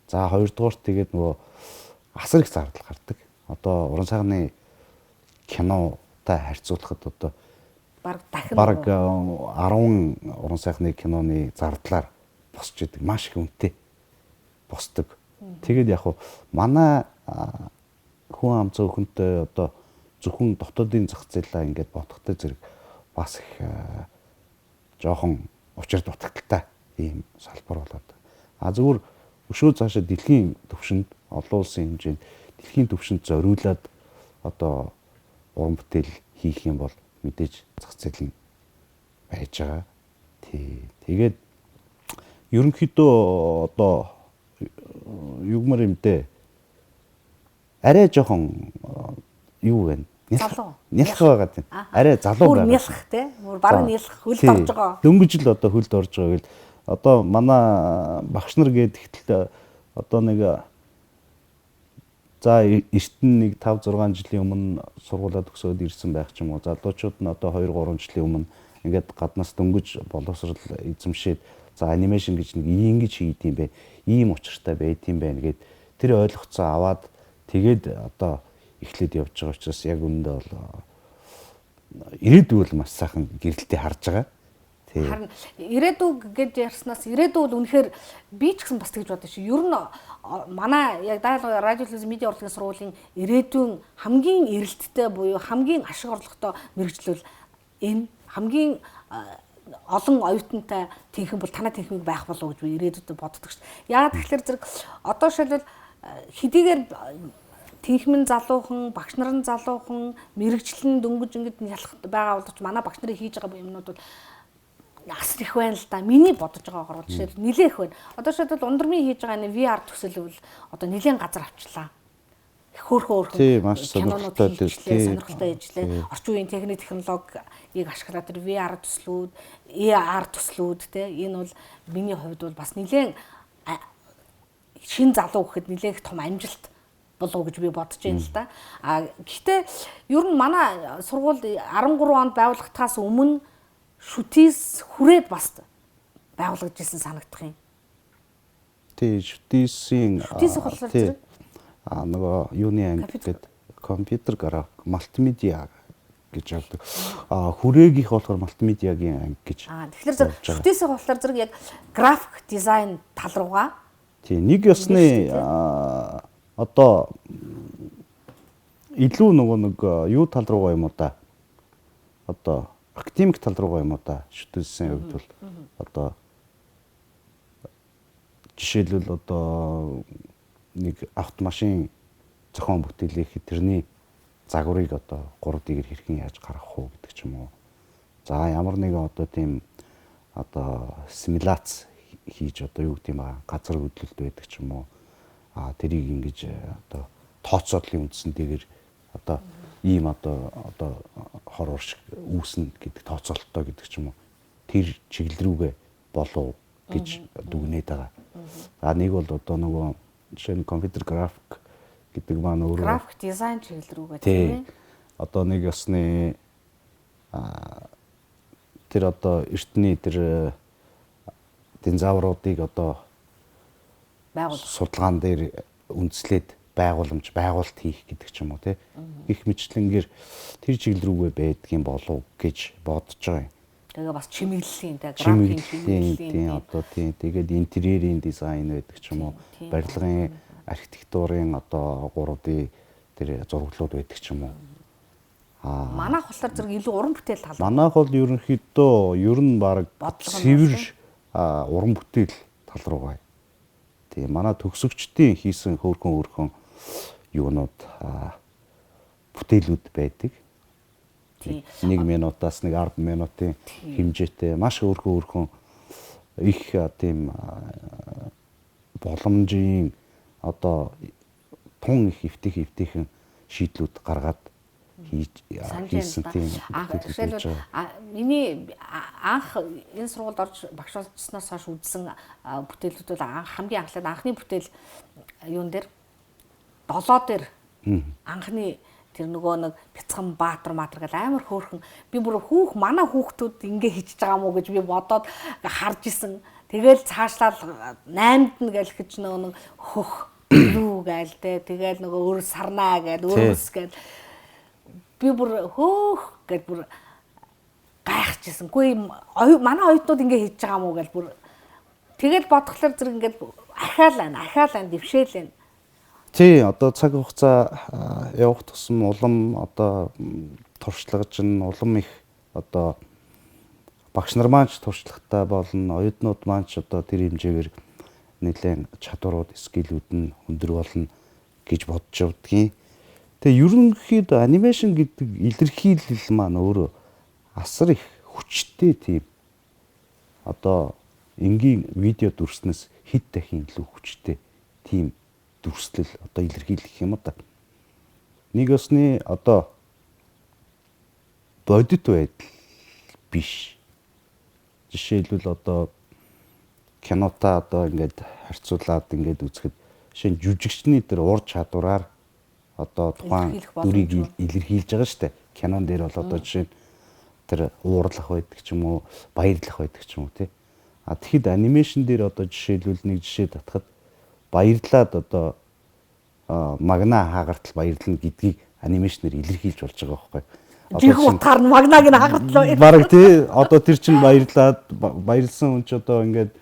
За хоёрдугаарт тэгээд нөгөө асар их зардал гардаг. Одоо уран сайхны кинотой харьцуулахад одоо бараг дахин бараг 10 уран сайхны киноны зардлаар босч идэг. Маш их үнэтэй босдог. Тэгээд яг хуу манай хүн ам цөөхөнтэй одоо зөвхөн дотоодын зах зээлээ ингээд бодохтой зэрэг бас их жоохон учир дутагдaltaй ийм салбар болоод. А зөвхөн өшөө цаашаа дэлхийн түвшинд олон улсын хэмжээнд дэлхийн түвшинд зориулаад одоо уран бүтээл хийх юм бол мэдээж зах зээл нь байж байгаа. Тий. Тэгээд ерөнхийдөө одоо югмар юм дээ. Арай жоохон юу вэ? Залуу. Нялх байгаа тийм. Арай залуу байгаа. Бүр нялх тий. Бүр бараг нялх хөлд орж байгаа. Дөнгөж л одоо хөлд орж байгаа гэл одоо манай багш нар гээд ихтэл одоо нэг за эрт нь нэг 5 6 жилийн өмнө сургуулаа төгсөөд ирсэн байх ч юм уу. Залуучууд нь одоо 2 3 жилийн өмнө ингээд гаднаас дөнгөж боловсрал эзэмшээд за анимашн гэж нэг ингэж хийд юм бэ. Ийм учиртай байд юм байна гэд тэр ойлгоцоо аваад тэгээд одоо эхлээд явж байгаа учраас яг үүндээ бол ирээдүй бол маш сайхан гэрэлтэй харж байгаа. Харин ирээдүй гэж ярьснаас ирээдүй бол үнэхээр би ч гэсэн бас тэгж бодсон шүү. Ер нь манай яг дайлга радио телевиз медиа урлагийн сургуулийн ирээдүйн хамгийн эрэлттэй буюу хамгийн ашиг орлоготой мэргэжил бол энэ хамгийн олон оюутантай тэнхэн бол танай тэнхмийг байх болов уу гэж би ирээдүйд боддог шүү. Яагаад тэгэхээр зэрэг одоо жишээлбэл хэдийгээр тэнхмэн залуухан, багш нар нь залуухан, мэрэгжил нь дөнгөж ингэж ялах байгаа боловч манай багш нарын хийж байгаа юмнууд бол асар их байна л да. Миний бодож байгаагаар бол жишээл нилээх байна. Одоо жишээлбэл ундрмын хийж байгаа энэ VR төсөл бол одоо нилээн газар авчлаа. Хөөхөн өөрхөн маш сонирхолтой сонирхолтой ажиллаа. Орчин үеийн техник технологиг ашиглаад тэр VR төслүүд, AR төслүүд те энэ бол миний хувьд бол бас нилээн шин залуу гэхэд нилээн их том амжилт болов гэж би бодож байна л да. А гэхдээ ер нь манай сургууль 13 онд байгуулагдахаас өмнө шүтээс хүрээд бас байгуулагдаж исэн санагдах юм. Тий, шүтээсийн шүтээс болохоор зэрэг нөгөө юуны анги гэдэг компьютер график, мультимедиа гэж явдаг. Хүрээгийнх болохоор мультимедиагийн анги гэж. Тэгэхээр зэрэг шүтээсийн болохоор зэрэг яг график дизайн тал руугаа. Тий, нэг ёсны одоо илүү нөгөө нэг юу тал руугаа юм уу да. Одоо академик тал руугаа юм уу да. Шүтээсийн хувьд бол одоо жишээлбэл одоо нэг автомашин зохион бүтээлэхэд тэрний загварыг одоо 3D-гээр хэрхэн яаж гаргах уу гэдэг ч юм уу. За ямар нэгэн одоо тийм одоо симуляц хийж одоо юу гэдэг юм ба газар хөдлөлт байдаг ч юм уу. Тэрийг ингэж одоо тооцооллын үндсэн дээр одоо ийм одоо хор уршиг үүснэ гэдэг тооцоололтой гэдэг ч юм уу. Тэр чиглэл рүүгээ болов гэж дүгнээд байгаа. За нэг бол одоо нөгөө жишээ нь компьютер график гэдэг маань өөрөө график дизайн чиглэл рүүгээ тийм ээ. Одоо нэг ёсны тэр одоо эртний тэр динозавруудыг одоо байгуулах судалгаан дээр үндэслээд байгууламж байгуулалт хийх гэдэг ч юм уу тий. Гэх мэтлэнгээр тэр чиглэл рүүгээ байдгийн болов гэж бодож байгаа юм. Тэгээ бас чимэглэлийн тий графикийн чимэглэлийн тий одоо тий тэгээд интерьерийн дизайн байдаг ч юм уу барилгын архитектурын одоо 3D тэр зураглууд байдаг ч юм уу. Манайх болохоор зэрэг илүү уран бүтээл тал. Манайх бол ерөнхийдөө ер нь баг цэвэр уран бүтээл тал руугаа. Тийм манай төгсөгчдийн хийсэн хөөрхөн юунууд бүтээлүүд байдаг. 1 минутаас нэг 10 минутын хэмжээтэй маш хөөрхөн их тийм боломжийн одоо тун их эвтэйхэн шийдлүүд гаргаад хийсэн тийм. Жишээлбэл миний анх энэ сургуульд орж багш болсноос хойш үзсэн бүтээлүүд бол хамгийн анхлаад анхны бүтээл юун дээр долоо дээр анхны тэр нөгөө нэг бяцхан баатар маатар гэл амар хөөрхөн би бүр хүүх манай хүүхдүүд ингээ хийчихэж байгаа мó гэж би бодоод харж исэн. Тэгэл цаашлаад 8-д нь гэл гэж нөгөө нэг хөх лүү гээл те тэгэл нөгөө өөр сарнаа гээл өөрөөс гээл би бүр хөөх гэж бүр гайхчихсан. Үгүй манай оюутнууд ингээ хийж байгаа мó гэл бүр тэгэл бодглохлоор зэрэг ингээд ахаал байна дэвшээл байна. Тий, одоо цаг хугацаа явах тусам улам одоо туршлагаж нь улам их одоо багш нар маань ч туршлагатай болно, оюутнууд маань ч одоо тэр хэмжээгээр нэлээд чадварууд, скиллүүд нь өндөр болно гэж бодож явдгийн. Тэгээ ерөнхийдөө анимашн гэдэг илэрхийлэл маань өөрөө асар их хүчтэй тийм одоо энгийн видео дүрснээс хэд дахин илүү хүчтэй тийм дүрслэл одоо илэрхийлэх юм да. Нэг ёсны одоо бодит байдал биш. Жишээлбэл одоо кинотаа одоо ингээд харьцуулаад ингээд үзэхэд жишээ нь жүжигчний тэр ур чадвараар одоо тухайн дүрийг илэрхийлж байгаа шүү дээ. Кинон дээр бол одоо жишээ нь тэр уурлах байдаг ч юм уу, баярлах байдаг ч юм уу тий. А тэгэхэд анимашн дээр одоо жишээлбэл нэг жишээ татхад баярлаад одоо магна хаагартал баярлна гэдгийг анимашнэр илэрхийлж болж байгаа байхгүй. Жинхэнэ утгаар нь магнаг нь хагартлаа. Бараг тий одоо тэр чинь баярлаад баярлсан хүн ч одоо ингээд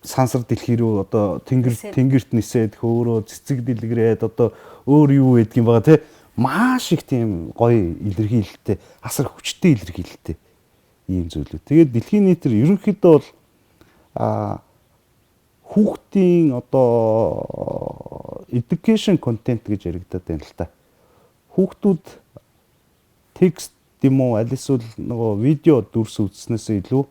сансар дэлхий рүү одоо тэнгэрт нисээд хөөрөө цэцэг дэлгэрээд одоо өөр юу байдг юм байгаа тий маш их тийм гоё илэрхийлэлтэй асар хүчтэй илэрхийлэлтэй ийм зүйлүүд. Тэгээд дэлхийн нийтээр ерөнхийдөө бол хүүхдийн одоо education content гэж яригадаад байна л та. Хүүхдүүд текст юм уу аль эсвэл нөгөө видео дүрс үзснээс илүү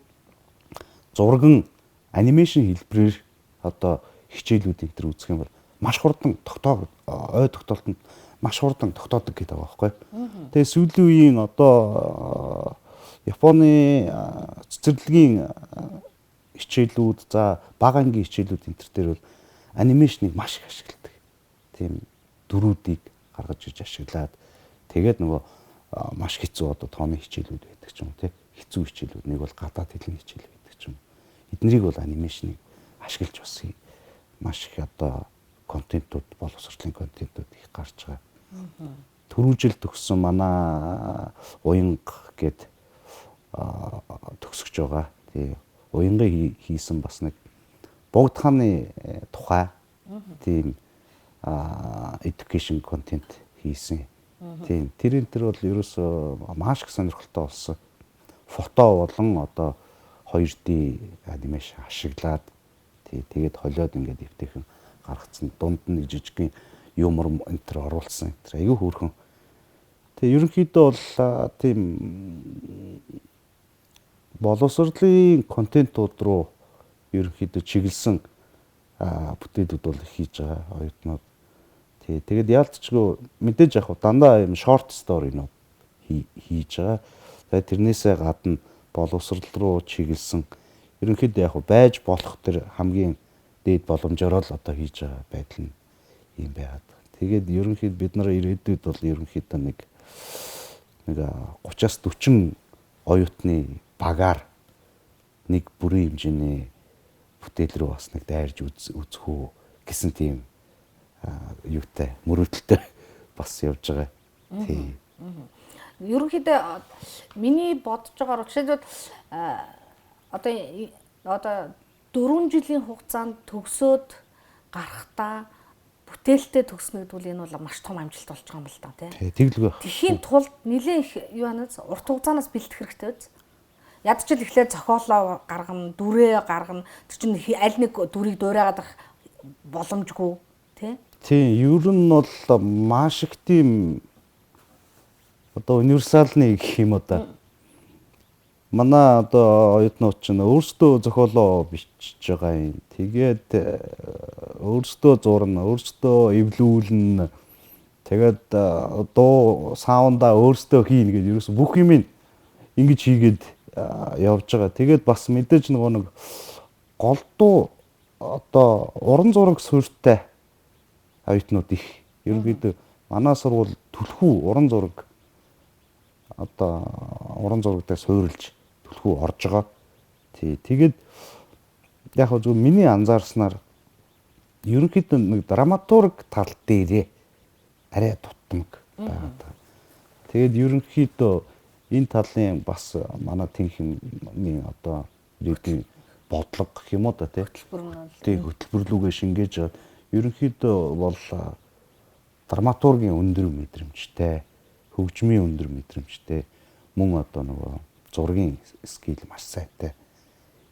зурган анимашн хэлбэрээр одоо хичээлүүд энэ төр үзэх юм бол маш хурдан ой тогтоолтонд маш хурдан тогтоодог гэдэг байгаа байхгүй. Тэгээ сүүлийн үеийн одоо Японы цэцэрлэгийн хичээлүүд, за бага ангийн хичээлүүд энэ төр дээр бол анимашныг маш их ашигладаг. Тийм дөрүүдийг гаргаж иж ашиглаад тэгээд нөгөө маш хэцүү одоо тооны хичээлүүд байдаг ч юм уу тий. Хэцүү хичээлүүд нэг бол гадаад хэлний хичээл байдаг ч юм. Эднэрийг бол анимашныг ашиглаж бас маш их одоо контентууд боловсролын контентууд их гарч байгаа. Түрүү жил төгссөн манай уянга гээд төгсөж байгаа. Тий. Уянга хийсэн бас нэг богд хааны тухай тийм education content хийсэн. Тийм. Тэр энэ төр бол ерөөсөө маш их сонирхолтой болсон. Фото болон одоо 2D анимашн ашиглаад тий тэгээд холиод ингээд эвтэйхэн гаргацсан. Дунд нь нэг жижигхэн юмор энэ төр оруулсан. Тэр айгүй хөөрхөн. Тэгээ ерөнхийдөө бол тийм боловсролын контентууд руу ерөнхийдөө чиглэсэн бүтээлүүд бол хийж байгаа оюутнууд. Тий тэгээд яалтчгүй мэдээж яг дандаа юм short story-нууд хийж байгаа. Тэгээд тэрнээсээ гадна боловсрол руу чиглэсэн ерөнхийдөө яг байж болох тэр хамгийн дээд боломжоор л одоо хийж байгаа байдал нь юм байгаад. Тэгээд ерөнхийд бид нар ирээдүйд бол ерөнхийдөө нэг 30-аас 40 оюутны багаар нэг бүрийн хэмжээний бүтээл рүү бас нэг дайрж үзэх үү гэсэн тийм юутай мөрөөдөлтэй бас явж байгаа. Тий. Ерөнхийдөө миний бодож байгаагаар жишээлбэл одоо 4 жилийн хугацаанд төгсөөд гарахдаа бүтээлтэй төгснө гэдэг нь энэ бол маш том амжилт болж байгаа юм л да тий. Тэглгүй. Тэхийн тулд нэлээд их юу анаас урт хугацаанаас бэлтгэх хэрэгтэй биз. Ядчил эхлээд зохиолоо гаргана, дүрээ гаргана. Тэр чинь аль нэг дүрийг дуурайгаад авах боломжгүй тий. Тийм, ер нь бол маш их тийм одоо универсалны гэх юм уу да. Манай одоо оюутнууд чинь өөрсдөө зохиолоо бичиж байгаа юм. Тэгээд өөрсдөө зурна, өөрсдөө эвлүүлнэ. Тэгээд дуу саундаа өөрсдөө хийнэ гэдэг ерөөс бүх юм ингэж хийгээд явж байгаа. Тэгээд бас мэдээж нөгөө нэг голдуу одоо уран зураг суурьтай оюутнууд их. Ерөнхийдөө манай сургууль түлхүү уран зураг одоо уран зураг дээр суурилж түлхүү орж байгаа. Тий. Тэгээд яг хөө зөв миний анзаарснаар ерөнхийдөө нэг драматург тал дээрээ арай дутмаг байгаа. Тэгээд ерөнхийдөө энэ талын бас манай тэнхимийн одоо ирээдүйн бодлого гэх юм уу да тий. Тий, хөтөлбөр лүүгээ шингээж ерөнхийдөө бол драматургийн өндөр мэдрэмжтэй, хөгжмийн өндөр мэдрэмжтэй, мөн одоо нөгөө зургийн скил маш сайтай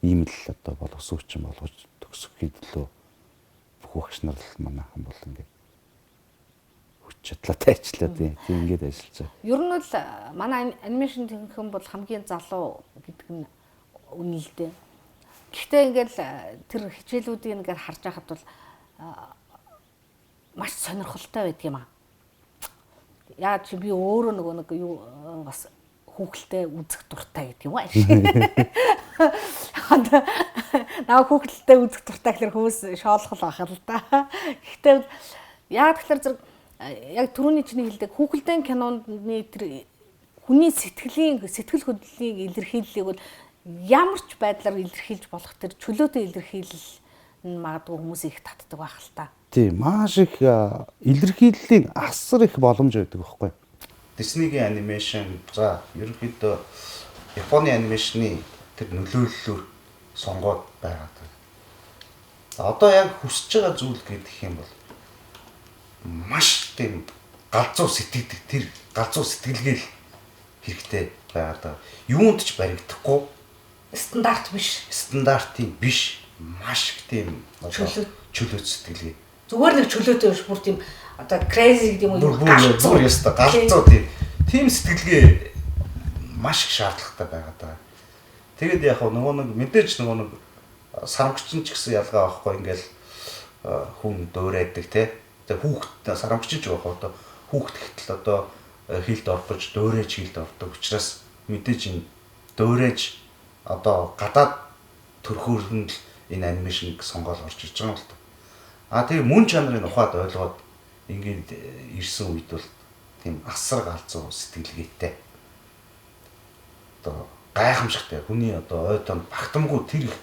ийм л одоо боловсрууччин болгож төгсөхийн төлөө бүх багш нар л манайхан бол ингээд хүч чадлаатай ажиллаа тий. Тийм ингээд ажиллаж байгаа. Ер нь бол манай анимашн тэнхэн бол хамгийн залуу гэдэг нь үнэн л дээ. Гэхдээ ингээд тэр хичээлүүдийг ингээд харж байхад бол маш сонирхолтой байдаг юм аа. Яа чи би өөрөө нөгөө нэг юу бас Хүүхэлтэй үзэх дуртай гэдэг юм аа. Одоо наа хүүхэлтэй үзэх дуртай гэхэлэр хүмүүс шоолох л байх л да. Гэхдээ яагаад гэхэлэр зэрэг яг түрүүний чиний хэлдэг хүүхэлдэйн киноны тэр хүний сэтгэлийн сэтгэл хөдлөлийн илэрхийллийг бол ямар ч байдлаар илэрхийлж болох тэр чөлөөтэй илэрхийлэл нь магадгүй хүмүүс их татдаг байх л та. Тийм, маш их илэрхийллийн асар их боломж байдаг байхгүй. Disney-гийн animation, за ерөнхийдөө Японы animation-ы тэр нөлөөллөөр сонгоод байгаа. Одоо яг хүсэж байгаа зүйл гэдэг юм бол маш тийм галзуу сэтгэдэг тэр галзуу сэтгэлгээ л хэрэгтэй байгаа даа. Юунд ч баригдахгүй. Стандарт биш. Стандартын биш. Маш их тийм чөлөөт сэтгэлгээ. Зүгээр нэг чөлөөтэй биш, бүр тийм одоо crazy гэдэг юм уу? Бүр яста галзуу тийм. Тийм сэтгэлгээ маш их шаардлагатай байгаа даа. Тэгээд яг нөгөө нэг мэдээж нөгөө нэг сарамгчин ч гэсэн ялгаа авахгүй ингээл хүн дуурайдаг те. Тэгээ хүүхд сарамгчин ч байх одоо хүүхд гэтэл одоо хилд орох гэж дуурайж хилд ордог учраас мэдээж энэ дуурайж одоо гадаад төрхөөр нь л энэ анимашныг сонгоол орж иж байгаа юм л та. А тэгээ мөн чанарын ухаад ойлгоод ингээд ирсэн үед бол тийм асар галзуу сэтгэлгээтэй. Одоо гайхамшигтай хүний одоо ой тоонд багтамгүй тэр их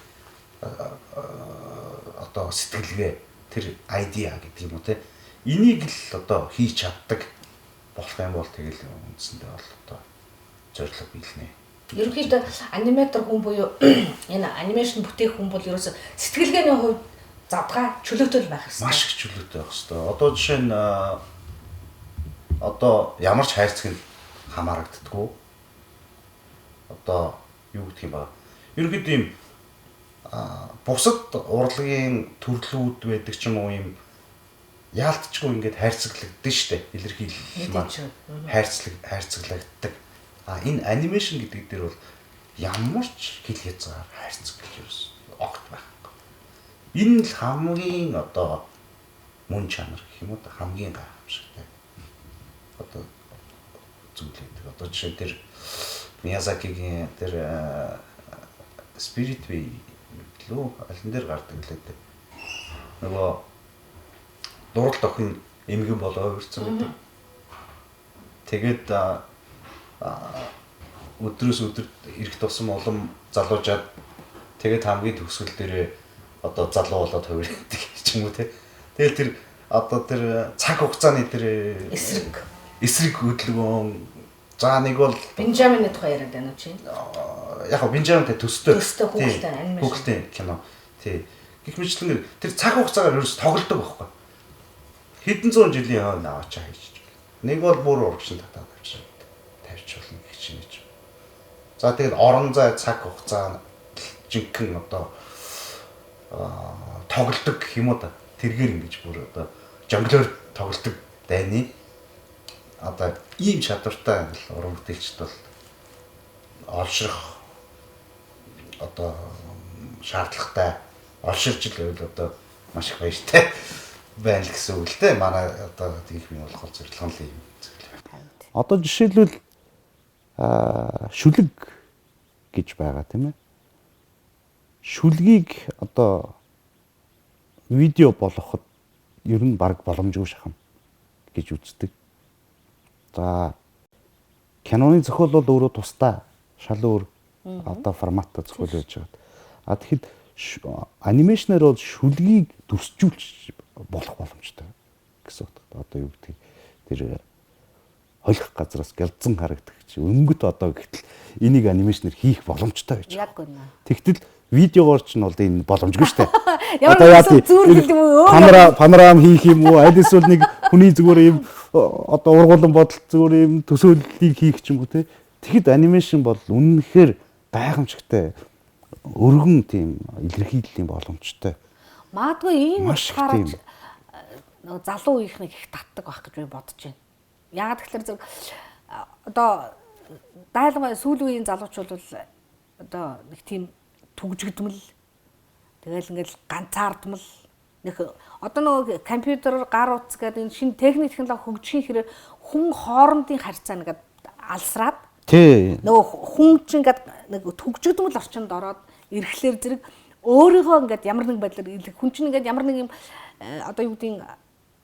одоо сэтгэлгээ тэр idea гэдэг юм уу те. Энийг л одоо хийж чаддаг болох юм бол тэгэл үндсэндээ бол одоо зорилго биелнэ. Ерөнхийдөө аниматор хүн буюу энэ анимашн бүтээх хүн бол ерөөсө сэтгэлгээний хувьд задгаа чөлөөтэй л байх хэрэгтэй. Маш их чөлөөтэй байх хэрэгтэй. Одоо жишээ нь одоо ямар ч хайрцаг нь хамаарагддаггүй. Одоо юу гэх юм ба. Ерөнхийдөө ийм бусад урлагийн төрлүүд байдаг ч юм уу ийм яалтчгүй ингээд хайрцаглагддаг шүү дээ. Илэрхийлэл маань хайрцаглагддаг. А энэ анимашн гэдэг дээр бол ямар ч хил хязгаар хайрцаг гэж ерөөс огт байхгүй. Энэ л хамгийн одоо мөн чанар гэх юм уу хамгийн гайхамшигтай одоо зүйл гэдэг. Одоо жишээ тэр Миязакигийн тэр Spirit Way лөө алин дээр гардаг лээ дээ. Нөгөө дурал охин эмгэн болоо өрцөн гэдэг. Тэгээд өдрөөс өдөрт ирэх тусам улам залуужаад тэгээд хамгийн төгсгөл дээрээ одоо залуу болоод хувирдаг ч юм уу те. Тэгэл тэр одоо тэр цаг хугацааны тэр эсрэг хөдөлгөөн за нэг бол Бенжамины тухай яриад байна уу чи? Яг нь Бенжаминтай төстэй хүүхэлтэй анимашн хүүхэлтэй кино. Тий. Гэх мэтлэнгээр тэр цаг хугацаагаар ерөөс тоглодог байхгүй. Хэдэн зуун жилийн хойно аваачаа хийж. Нэг бол бүр урагшин татаад авчираад тавьчихвал гэх чинь. За тэгэл орон зай цаг хугацаа жинхэнэ одоо тоглодог гэх юм уу да. Тэргээр ингэж бүр одоо жонглоор тоглодог дайны одоо ийм чадвартай уран бүтээлчд бол олшрох одоо шаардлагатай олширч л байвал одоо маш их баяртай байна л гэсэн үг л дээ. Манай одоо тийх юм болох зорилго нь л юм зүйл байна. Одоо жишээлбэл шүлэг гэж байгаа тийм ээ. Шүлгийг одоо видео болгоход ер нь баг боломжгүй шахам гэж үздэг. За киноны зохиол бол өөрөө тусдаа шал өөр одоо форматтай зохиол байж байгаа. А тэгэхэд анимашнаар бол шүлгийг дүрсжүүлж болох боломжтой гэсэн утгатай. Одоо юу гэдгийг тэр холих газраас гялзан харагдах чи өнгөт одоо гэтэл энийг анимашнаар хийх боломжтой гэж. Яг үнэ. Тэгтэл видеогоор ч нь бол энэ боломжгүй шүү дээ. Одоо яа тийм юм уу? Панорам хийх юм уу? Аль эсвэл нэг хүний зүгээр юм одоо ургуулan бодолт зүгээр юм төсөөллийг хийх ч юм уу те. Тэгэхэд анимашн бол үнэнхээр гайхамшигтай өргөн тийм илэрхийллийн боломжтой. Магадгүй ийм утгаараа нөгөө залуу үеийнхнийг их татдаг байх гэж би бодож байна. Яагаад гэхээр зэрэг одоо дайлгай сүүлийн үеийн залуучууд бол одоо нэг тийм түгжигдмэл тэгэл ингээл ганцаардмал нэг одоо нөгөө компьютер гар утас гэдэг энэ шинэ техник технологи хөгжихийн хэрээр хүн хоорондын харьцаа нэгэд алсраад Тий. Нөгөө хүн чинь ингээд нэг төгжигдмөл орчинд ороод ирэхлээр зэрэг өөрийгөө ингээд ямар нэг байдлаар хүн чинь ингээд ямар нэг юм одоо юу гэдгийг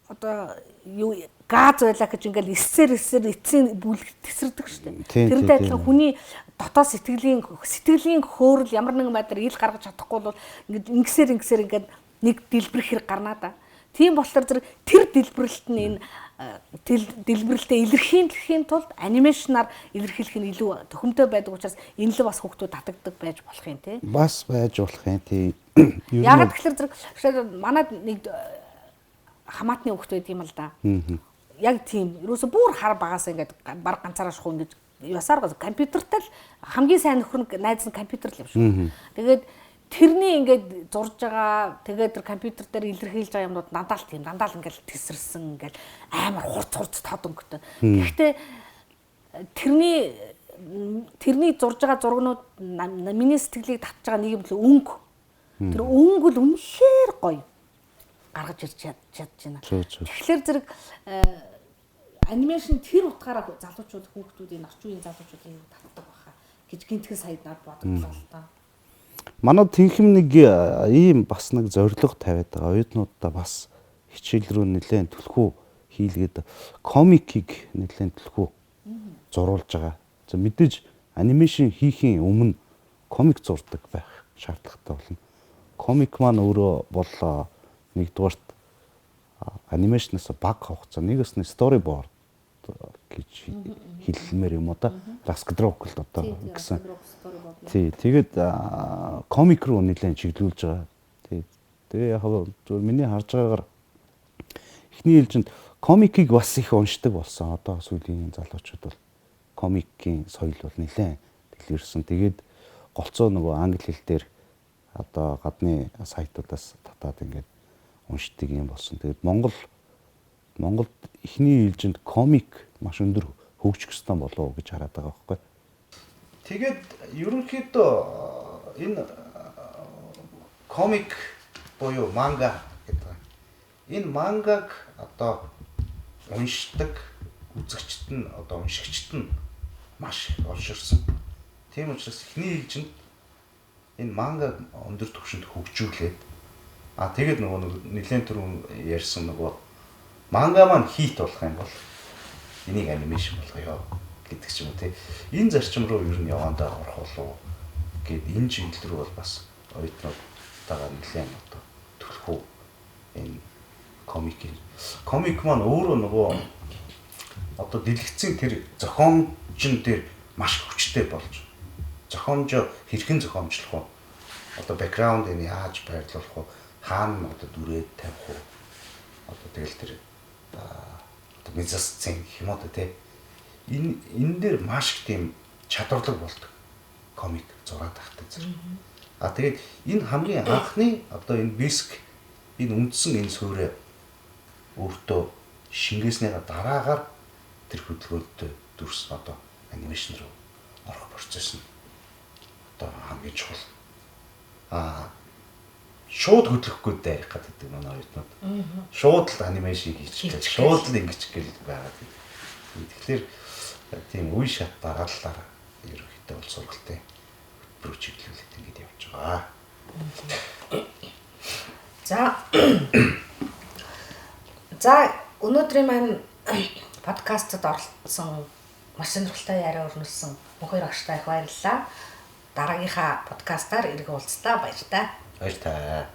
одоо юу газ байлаа гэж ингээл эссээр эцсийн бүлэг тесэрдэг шүү дээ. Тэрнтэй адилхан хүний дотоод сэтгэлийн хөөрөл ямар нэгэн байдлаар ил гаргаж чадахгүй бол ингээд ингэсээр ингээд нэг дэлбэрэх хэрэг гарнаа да. Тийм болохоор зэрэг тэр дэлбэрэлт нь энэ дэлбэрэлтээ илэрхийлэхийн тулд анимашнаар илэрхийлэх нь илүү төхөмтэй байдаг учраас энэ л бас хүүхдүүд татагддаг байж болох юм тий. Бас байж болох юм тий. Яагаад тэгэхээр зэрэг манад нэг хамаатны хүүхд байд юм л да. Яг тийм. Ерөөсө бүр хар багаас ингээд баг ганцаараа шахуу ингэж ясаар компьютертэй л хамгийн сайн нөхөр нь найз нь компьютер л юм шиг. Тэгээд тэрний ингээд зурж байгаа, тэгээд тэр компьютер дээр илэрхийлж байгаа юмнууд дандаа л тийм, дандаа л ингээд тесэрсэн ингээд амар хурц тод өнгөтэй. Гэхдээ тэрний зурж байгаа зургнууд миний сэтгэлийг татж байгаа нэг юм л өнгө. Тэр өнгө л үнэхээр гоё гаргаж ирж чадж байна. Тэгэхээр зэрэг анимашн тэр утгаараа залуучууд хүүхдүүдийн орчин үеийн залуучуудыг татдаг байхаа гэж гинтхэн сая над бодогдлоо л та. Манай тэнхэм нэг ийм бас нэг зорилго тавиад байгаа. Оюутнуудаа бас хичээл рүү нэлээд түлхүү хийлгээд комикийг нэлээд түлхүү зуруулж байгаа. За мэдээж анимашн хийхийн өмнө комик зурдаг байх шаардлагатай болно. Комик маань өөрөө бол нэгдүгээрт анимашнаас бага хугацаа, нэгээс нь storyboard гэж хэлмээр юм уу да. Раскдрокл одоо гэсэн. Тий, тэгээд комик руу нэлээд чиглүүлж байгаа. Тий. Тэгээ яг зөв миний харж байгаагаар эхний ээлжинд комикийг бас их уншдаг болсон. Одоо сүүлийн залуучууд бол комикийн соёл бол нэлээд дэлгэрсэн. Тэгээд голцоо нөгөө англи хэл дээр одоо гадны сайтуудаас татаад ингээд уншдаг юм болсон. Тэгээд Монголд эхний ээлжинд комик маш өндөр хөгжих ёстой болов уу гэж хараад байгаа байхгүй. Тэгээд ерөнхийдөө энэ комик буюу манга гэдэг. Энэ мангаг одоо уншдаг үзэгчд нь одоо уншигчд нь маш их олширсан. Тийм учраас эхний ээлжинд энэ мангаг өндөр түвшинд хөгжүүлээд тэгээд нөгөө нэлээд түрүүн ярьсан нөгөө манга маань хит болох юм бол энийг анимашн болгоё гэдэг ч юм уу тий. Энэ зарчим руу ер нь явандаа орох болов гэд энэ чиглэл рүү бол бас оюутнуудтайгаа нэлээд одоо түлхүү энэ комик маань өөрөө нөгөө одоо дэлгэцийн тэр зохиомжн дээр маш хүчтэй болж зохиомжоо хэрхэн зохиомжлох вэ? Одоо бэкграунд энэ яаж байрлуулах вэ? Хаана одоо дүрээд тавих уу? Одоо тэгэл тэр одоо мизасцен гэх юм уу тий. Энэ дээр маш их тийм чадварлаг болдог комик зураад тахтай зэрэг. А тэгээд энэ хамгийн анхны одоо энэ биск энэ үндсэн энэ суурь өөртөө шингээснийхаа дараагаар тэр хөдөлгөөнтэй дүрс одоо анимашн руу орох процесс нь одоо хамгийн чухал. А шууд хөдлөхгүй дайрах гэдэг манай оюутнууд. Шууд л анимашн хийчих гээл, шууд л ингэж гээл байгаад. Тэгэхээр тийм үе шат дараалалаар ерөнхийдөө бол сургалтын хөтөлбөр чиглүүлээд ингэж явж байгаа. За өнөөдрийн маань подкастт оролцсон маш сонирхолтой яриа өрнөсөн мөнхөр агштай их баярлалаа. Дараагийнхаа подкастаар иргэн уулзлаа. Баяртай. Баяртай.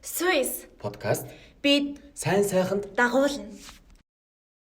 Swiss подкаст бид сайн сайханд дагуулна.